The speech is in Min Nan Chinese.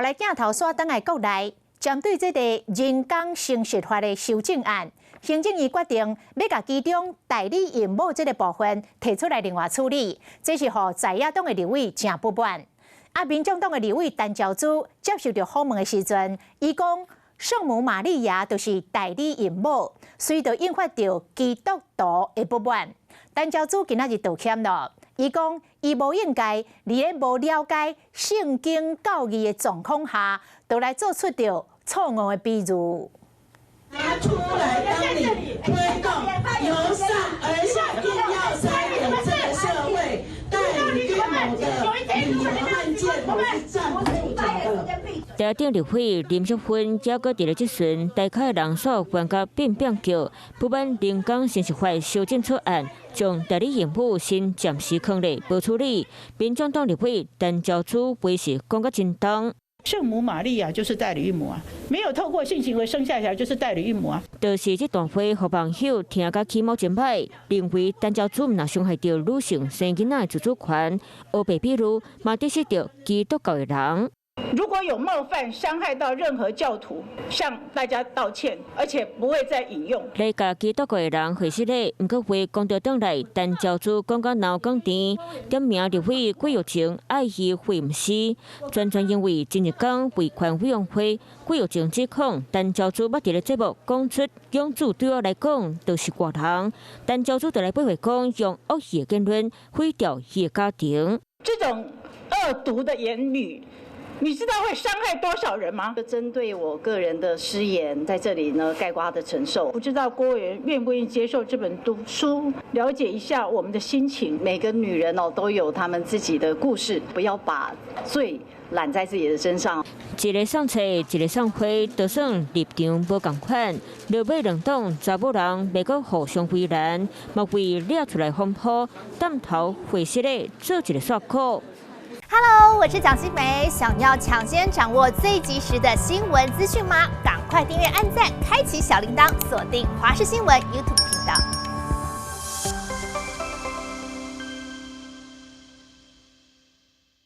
予來鏡頭煞轉來國內，針對這個人工生殖法的修正案，行政院決定欲共其中代理孕母這個部分提出來另外處理，這是予在野黨的立委誠不滿。啊，民眾黨的立委陳昭姿接受著訪問的時陣，伊講聖母瑪利亞就是代理孕母，所以就引發著基督徒的不滿。陳昭姿今仔日道歉囉，伊講伊無應該佇咧無了解聖經教義的狀況下，就來做出著錯誤的比喻。拿出來當你推動由上而下硬要塞給這個社會代理孕母的理由和借口是站不住腳的。台頂立委林淑芬才閣佇咧質詢，台下的人數懸甲變變叫，不滿人工生殖法修正草案將代理孕母先暫時囥咧無處理。民眾黨立委陳昭姿話是講甲真重。聖母瑪利亞就是代理孕母啊，沒有透過性行為生下來就是代理孕母啊。就是這段話，予網友聽甲起毛真歹，認為陳昭姿毋但傷害著女性生囡仔的自主權，烏白比喻嘛得失著基督教的人。如果有冒犯、傷害到任何教徒，向大家道歉，而且不會再引用。來共基督教的人回失禮，毋過話講著轉來，陳昭姿講甲鬧講甜，點名立委郭玉晴愛伊會毋死，全全因為前一工維權委員會郭玉晴指控陳昭姿捌佇咧節目講出養子對我來講就是外人，陳昭姿就來駁回講用惡意的言論毀掉伊的家庭。這種惡毒的言語，你知道會傷害多少人嗎？針對我個人的失言，在這裡呢概括的承受。不知道郭委員願不願意接受這本讀書，了解一下我們的心情。每個女人哦都有她們自己的故事，不要把罪攬在自己的身上。一个送冊，一个送花，就算立場無仝款，落尾兩黨查某人袂閣互相為難，嘛為掠出來風波，當頭會失的做一個煞科。 Hello，我是蔣新梅，想要搶先掌握最及時的新聞資訊嗎？趕快訂閱、按讚、開啟小鈴鐺，鎖定華視新聞 YouTube 頻道。